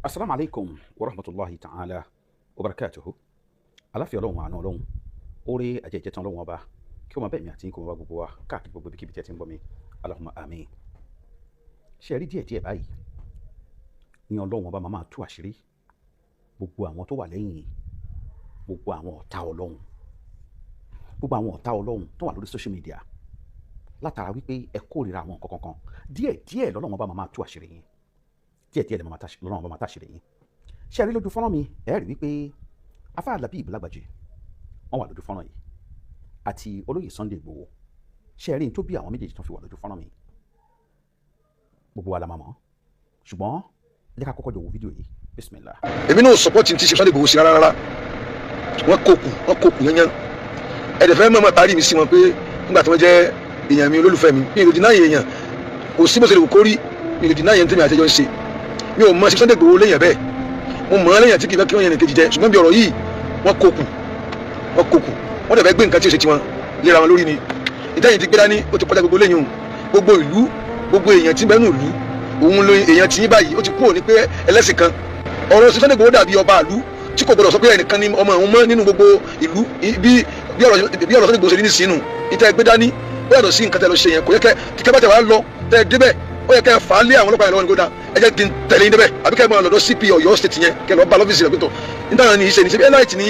Asalaamu alaykum wa rahmatulahi ta'ala wa barakatuhu. Aláfíà Ọlọ́run, àánú Ọlọ́run, oore ajẹ́jẹ́ tán Ọlọ́run ọba kí ó máa bẹ́ẹ̀ mi àti kó máa bá gbogbo wa káàkiri gbogbo ibikíbi tí ẹ ti ń gbọ́ mi. Allahumma àmín. Ṣe rí díẹ̀ díẹ̀ báyìí ní Ọlọ́run ọba máa tú àṣírí gbogbo àwọn tó wà lẹ́yìn gbogbo àwọn ọ̀tá Ọlọ́run, gbogbo àwọn ọ̀tá Ọlọ́run tó wà lórí social media látara wípé ẹ kórìíra àwọn nǹkan kankan. Díẹ̀ díẹ̀ lọ́lọ́run ọba máa tú àṣírí yín, díẹ̀ díẹ̀ lọ́lọ́run ọba máa tú àṣírí yín. Ṣe rí lójú fọ́nrán mi, ẹ rí wípé Afá Labeeb Lagbaji wọ́n wà lójú fọ́nrán yìí àti olóyè Sunday Igboho. Ṣe rí n tó bí àwọn méjèèjì tó fi wà lójú fọ́nrán mi, gbogbo wa la máa mọ̀, ṣùgbọ́n ẹ jẹ́ ká kọ́kọ́ jọ wo fídíò yìí. Bismillah. Èmi náà support ti ṣe Sunday Igboho sí rárá rárá. Wọ́n kókù yányán. Ẹ̀dẹ̀ fẹ́ mọ̀ọ́mọ̀ parí mi sí wọn pé nígbà tí wọ́n jẹ́ èèyàn mi, olólùfẹ́ mi, mi ò lè deny èèyàn, kò sí bó ṣe lè wù kó rí, mi ò lè deny èèyàn tí mi àtẹ́jọ́ ń ṣe. Mi ò mọ ṣe Sunday Igboho léèyàn bẹ́ẹ̀, mo mọ̀ ọ́n léèyàn tí kì í fẹ́ kí wọ́n yẹn nìkejì jẹ, ṣùgbọ́n bí ọ̀rọ̀ yìí wọ́n kókù, wọ́n dẹ̀ fẹ́ gbé nǹkan tí ò ṣe tiwọn léra wọn lórí ni. Ìtẹ́yìn ti gbé dání ó ti kọjá gbogbo léyìn o, gbogbo ìlú, gbogbo èèyàn tí ń bẹ́nu ìlú òun ló èèyàn tí ń báyìí ó ti kúrò ní pé ẹlẹ́sìn kan. Ọ̀rọ̀ Sunday Igboho dàbí ọba ìlú tí kò gbọdọ̀ sọ pé ẹnìkan ni ọmọ òun mọ́ nínú gbogbo ìlú. Bí ọ̀rọ̀ Sunday Igboho ṣe ní sínú ìtẹ́ gbé dání ó yàtọ̀ sí nǹkan tẹ́ lọ ṣe yẹn. Kò yẹ kẹ́ kíkẹ́ bá tẹ̀ wá lọ tẹ́ débẹ̀, ó yẹ kẹ́ fà á lé àwọn ọlọ́pàá yẹn lọ́wọ́ ní kó dá ẹ jẹ́ kí n tẹ̀lé yín débẹ̀, àbí kẹ́ ẹ máa lọ́dọ̀ CP Ọ̀yọ́ state yẹn kẹ́ lọ́ọ́ bá lọ́fíìsì rẹ̀ pé tọ̀ níta ní ìṣe ní ṣe bí ẹláìtì ní,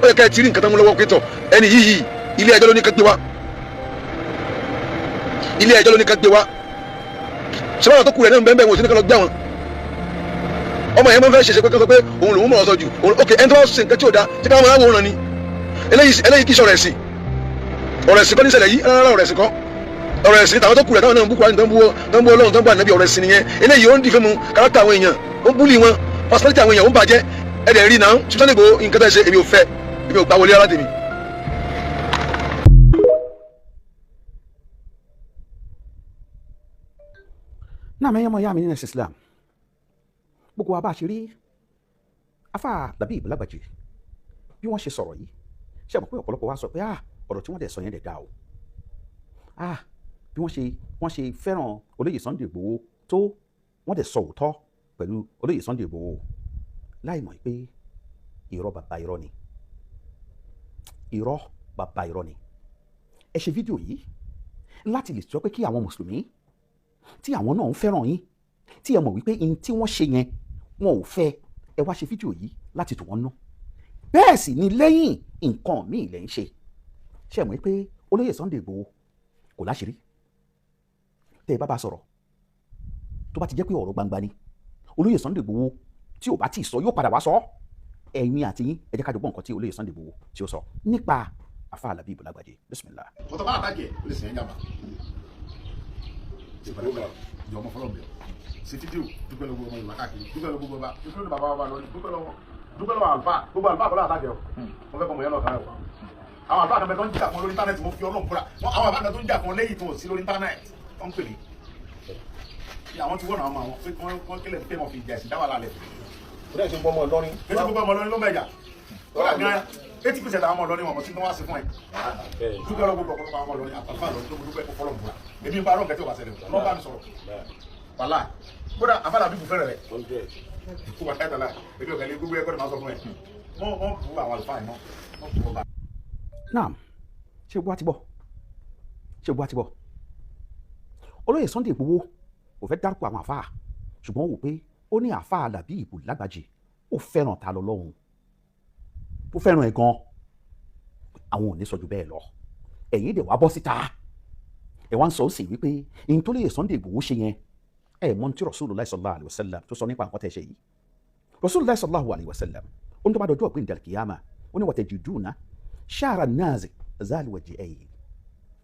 ó yẹ kẹ́ ẹ ti rí nǹkan tó mú lọ́wọ́ pé tọ̀ ẹni yìí ilé ẹjọ́ ló ní ká gbé wá, ilé ẹjọ́ ló ní ká gbé wá. Ṣé báwọn tó kù rẹ̀ náà bẹ́ẹ̀ bẹ́ẹ̀ wọ́n ti ní ká lọ gbé àwọn ọmọ yẹn máa ń fẹ́ ṣẹṣẹ pé kí wọ́n sọ pé òun lòún mọ̀ ọ́ sọ jù. Ok, ẹni tó bá ṣe nǹkan tí ò da tí káwọn máa wòran ni. Eléyìí kì í ṣe ọ̀rọ̀ ẹ̀sìn, ọ̀rọ̀ ẹ̀sìn kọ́ ní ṣẹlẹ̀ yìí rárá, ọ̀rọ̀ ẹ̀sìn kọ́, ọ̀rọ̀ ẹ̀sìn tàwọn tó kù rẹ̀ táwọn náà ń bú Kùránì, tó ń bú Ọlọ́run, tó ń bú Ànábì, ọ̀rọ̀ ẹ̀sìn nìyẹn. Eléyìí ó ń dìfẹ́ mu kárátà àwọn èèyàn, ó ń búlì wọn, pásítọ̀tì àwọn èèyàn ó ń bàjẹ́. Ẹ̀dẹ̀ rí náà Sunday Igboho nǹkan tó ṣe èmi ò fẹ́, èmi ò gbà wọlé rárá tèmi. Náà mẹ́yàn mọ́ ìyá mi nínú ẹ̀sìn Islam, gbogbo wa bá a ṣe rí Afá Labeeb Lagbaji bí wọ́n ṣe sọ̀rọ̀ yìí, ṣe mọ̀ pé ọ̀pọ̀lọpọ̀ wa sọ pé ọ̀rọ̀ tí wọ́n dẹ̀ sọ yẹn dẹ̀ da o, bí wọ́n ṣe fẹ́ràn olóyè Sunday Igboho tó, wọ́n dẹ̀ sọ òótọ́ pẹ̀lú olóyè Sunday Igboho, láì mọ̀ pé irọ́ bàbá irọ́ ni, irọ́ bàbá irọ́ ni. Ẹ ṣe fídíò yìí láti lè sọ pé kí àwọn mùsùlùmí tí àwọn náà ń fẹ́ràn yín, tí ẹ mọ̀ wípé ihun tí wọ́n ṣe yẹn wọn ò fẹ́, ẹ wá ṣe fídíò yìí láti tù wọ́n nú. Bẹ́ẹ̀ sì ni lẹ́yìn nǹkan míì lẹ́ ń ṣe. Ṣe mọ̀ pé olóyè Sunday Igboho kò láṣìírí? Tẹ́ ẹ bá bá sọ̀rọ̀ tó bá ti jẹ́ pé ọ̀rọ̀ gbangba ni, olóyè Sunday Igboho tí ò bá tí ì sọ yóò padà wá sọ. Ẹ̀yin àti yín ẹ jẹ́ ká jọ gbọ́ nǹkan tí olóyè Sunday Igboho tí ó sọ nípa Afá Labeeb Lagbaji. Bismillah. Kọ́tọ́ bá àtàkì ẹ̀ ó lè sìn ẹ́ jàmbá. Ìjọ ọmọ fọlọ́ bẹ̀rẹ̀ sí fídíò, dúpẹ́ lọ́wọ́ ọmọ Yorùbá káàkiri, dúpẹ́ lọ́wọ́ gbogbo ọba, dúpẹ́ lọ́wọ́ bàbá wa lọ́rí, dúpẹ́ lọ́wọ́ àlùfáà, gbogbo àlùfáà kọ́ láàtàkì ẹ̀ wọ́n fẹ́ kọ́ mọ̀ yẹn lọ́kàn rẹ̀. Àwọn àlùfáà kan bẹ tó ń jà fún lórí íńtánẹ́ẹ̀tì, mo fi Ọlọ́run fúnra àwọn àlùfáà kan tó ń jà fún lẹ́yìn tó sí lórí íńtánẹ́ẹ̀tì tó ń pè ní. Àwọn ti wọ́n àwọn àwọn pé wọ́n kílẹ̀ pé wọ́n fi ìjà ẹ̀sìn dá wà lálẹ́. Ó dẹ̀ ṣe gbọ́ ọmọ Ìlọrin. Kí ló gbọ́ ọmọ Ìlọrin ló mẹ́jà? Ó dà gan-an 80% àwọn ọmọ Ìlọrin wọn mọ̀ sí tó wá sí fún ẹ. Dúpẹ́ lọ́wọ́ gbogbo ọ̀pọ̀lọpọ̀ àwọn ọmọ Ìlọrin àtàlùfáà lọ́dún tó dúpẹ́ fọlọ́ bùrà. Èmi ń bá arọ́ nǹkan tí ò bá ṣẹlẹ̀ o, lọ́ bá mi sọ̀rọ̀. Wàhálà kódà Afá Labeeb fẹ́rẹ̀ rẹ̀. Kó wà láì tàlà, èmi ò kẹ́lẹ́ gbogbo ẹ̀kọ́ ni màá sọ fún ẹ. Wọ́n bu àwọn àlùfáà yìí mọ́, wọ́n bu ọba. Naam, ṣé gbọ́ àti bọ̀? Ṣé gbọ́ àti bọ̀? Olóyè Sunday Igboho kò fẹ́ dárúkọ àwọn àfáà, ṣùgbọ́n ó wò pé ó ní Afá Labeeb Lagbaji ó fẹ́ràn ta lọ lọ́hùn, ó fẹ́ràn ẹ̀ gan, àwọn ò ní sọ ju bẹ́ẹ̀ lọ. Ẹ̀yin dẹ̀ wá bọ́ síta, ẹ̀ wá ń sọ ó sì wípé ìyẹn tó lóye Sunday Igboho ṣe yẹn, ẹ̀ mọ̀ tí Rasulullah sallallahu alaihi wasallam tó sọ nípa nǹkan tẹ́ ṣe yìí. Rasulullah sallallahu alaihi wasallam ó ní tó bá dọjọ́ ọ̀gbìn dàlkìyàmà, ó ní watajiduna shara nazi zali wajhayn,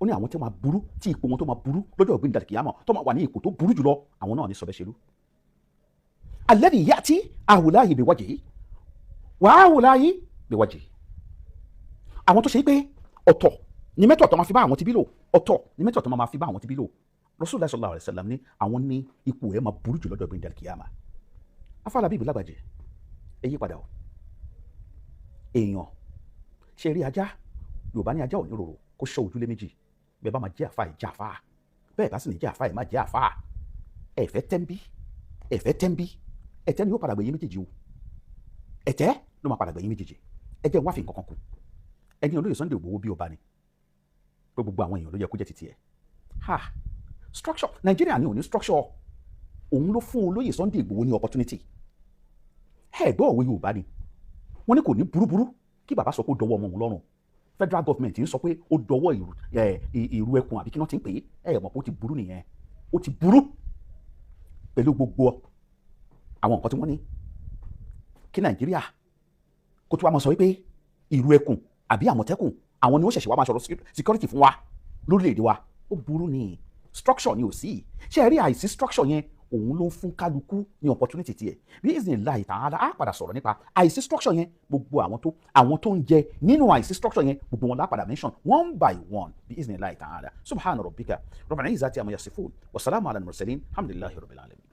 ó ní àwọn tí wọ́n burú, tí ipò wọn tó máa burú lọ́jọ́ ọ̀gbìn dàlkìyàmà, tó máa wà ní ipò tó burú jùlọ, àwọn náà ní sọ bẹ́ẹ̀ ṣe lú. Alladhi ya'ti ahulahi biwajhihi wa ahulahi biwajhihi, àwọn tó ṣe pé ọ̀tọ̀ ni mẹ́tọ̀ tó máa fi bá àwọn tí bí lò, ọ̀tọ̀ ni mẹ́tọ̀ tó máa fi bá àwọn tí bí lò. Rasulullah sallallahu alaihi wasallam ní àwọn ní ipò ẹ̀ máa burú jù lọ́jọ́ ìgbìndà kìyàmà. Afá Labeeb Lagbaji ẹ yí padà o. Èèyàn ṣe rí ajá, Yorùbá ní ajá ò ní rorò kó ṣọ́ ojúlé méjì. Bẹ́ẹ̀ bá máa jẹ́ àfa ẹ̀ jẹ́ àfa, bẹ́ẹ̀ bá sì ní jẹ́ àfa ẹ̀ má jẹ́ àfa. Ẹ fẹ́ tẹ́ńbí, ẹ fẹ́ tẹ́ńbí, Ẹ̀tẹ́ ni yóò padà gbẹ̀yìn méjèèjì o. Ẹ̀tẹ́ ló máa padà gbẹ̀yìn méjèèjì. Ẹ jẹ́ n wá fi nǹkan kan kù. Ẹni olóyè Sunday Igboho bí ọba ni, pé gbogbo àwọn èèyàn ló yẹ kó jẹ́ titi ẹ̀. Ha, structure Nàìjíríà ni ò ní structure. Òun ló fún olóyè Sunday Igboho ní opportunity. Ẹ gbọ́ òwe Yorùbá ni, wọ́n ní kò ní burúburú kí bàbá sọ pé ó dọwọ́ ọmọ òun lọ́rùn. Federal government ń sọ pé ó dọwọ́ ìrù ẹkùn, àbí kí wọ́n ti ń pè é? Ẹ mọ̀ pé ó ti burú nìyẹn. Ó ti burú pẹ̀lú gbogbo àwọn nǹkan tí wọ́n ní kí Nàìjíríà kó tó wá máa sọ wípé ìrù ẹkùn àbí Àmọ̀tẹ́kùn, àwọn ni ó ṣẹ̀ṣẹ̀ wá máa sọ̀rọ̀ security fún wa lórílẹ̀‐èdè wa. Ó burú ni. Structure ni ò sí. Ṣé ẹ rí àìsí structure yẹn, òun ló ń fún kálukú ní opportunity tiẹ̀. Bí iznillahi ta'ala, á padà sọ̀rọ̀ nípa àìsí structure yẹn. Gbogbo àwọn tó ń jẹ nínú àìsí structure yẹn, gbogbo wọn lá padà mention one by one bí iznillahi ta'ala. Subhana rabbika rabbil izzati amma yasifun wa salamu ala al-mursalin, alhamdulillahi rabbil alamin.